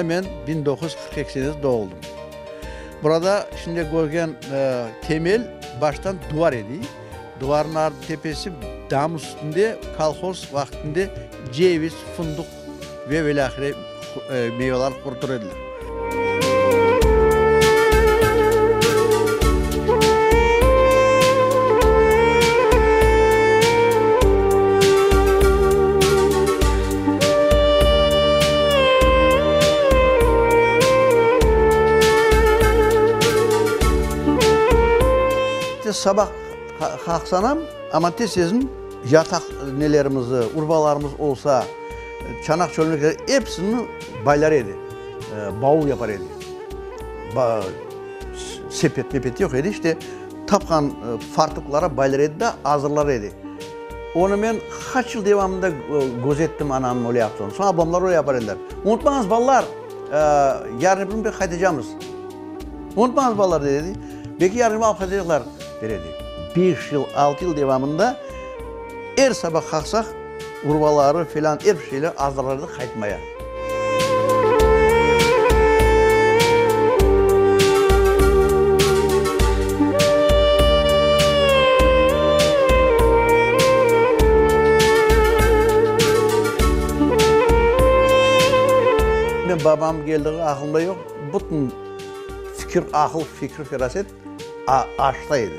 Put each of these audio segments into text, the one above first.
Mında men 1942 senesi doğuldım. Burada şimdi körgen temel baştan duvar edi. Duvarnıñ tepesi dam üstünde kolhoz vaqtında ceviz, fındıq ve velâhire meyvalar qurutır ediler. Sabah qalqsanam, amma tez-tezin yataq nelerimizi, urbalarımız olsa, çanaq-çölmekler episini baylar edi, bavul yapar edi. Sepet-mepet yoq edi, işte, tapqan fartuklara baylar edi de, azırlar edi. Onı men qaç yıl devamında közettim anamnıñ öyle yaptığını. Soñ ablamlar öyle yapar ediler. Unutmañız, balalar, yarın bir kün qaytacamız. Unutmañız, balalar, der edi. Belki yarın alıp qaytacaqlar, der edi. Beş yıl, altı yıl devamında er sabah qalqsaq, urbaları filan er bir şeyler azırlar edi qaytmaya. Men babam keldigi aqılımda yoq, bütün fikir, aqıl, fikir, feraset aşta edi.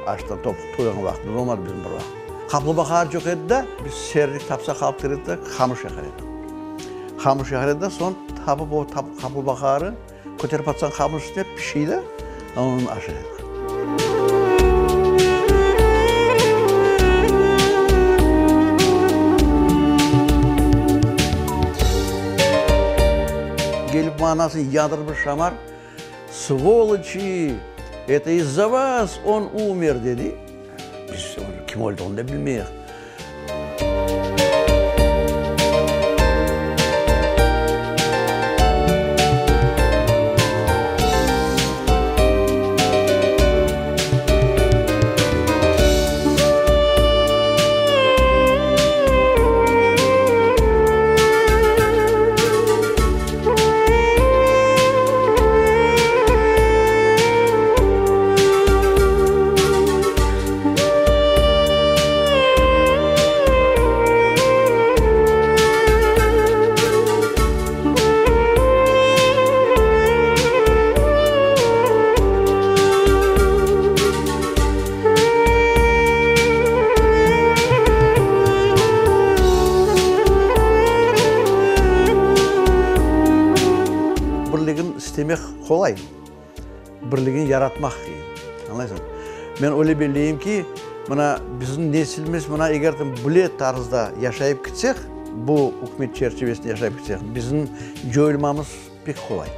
Aşta toq toyğan vaqtımız olmadı bizim bir vaqıt. Qaplıbaqa çoq edi de, biz serlik tapsaq alıp kelir edik de, qamış yaqar edik. Qamış yaqar edik de, soñ tapıp o qaplıbaqanı köterip atsañ qamış üstüne pişiy de, onı aşar edik. Kelip manasını yandırıp bir şamar, Svoloçi, eto iz-za vas on umer, dedi. Biz kim olduğunu da bilmeyik. Birligin istemek qolay, birligin yaratmaq qıyın. Añlaysıñmı? Men öyle belleyim ki, mına bizim nesilimiz mına eger de böyle tarzda yaşayıp kitsek, bu ükümet çerçivesinde yaşayıp kitsek, bizim coyulmamız pek qolay.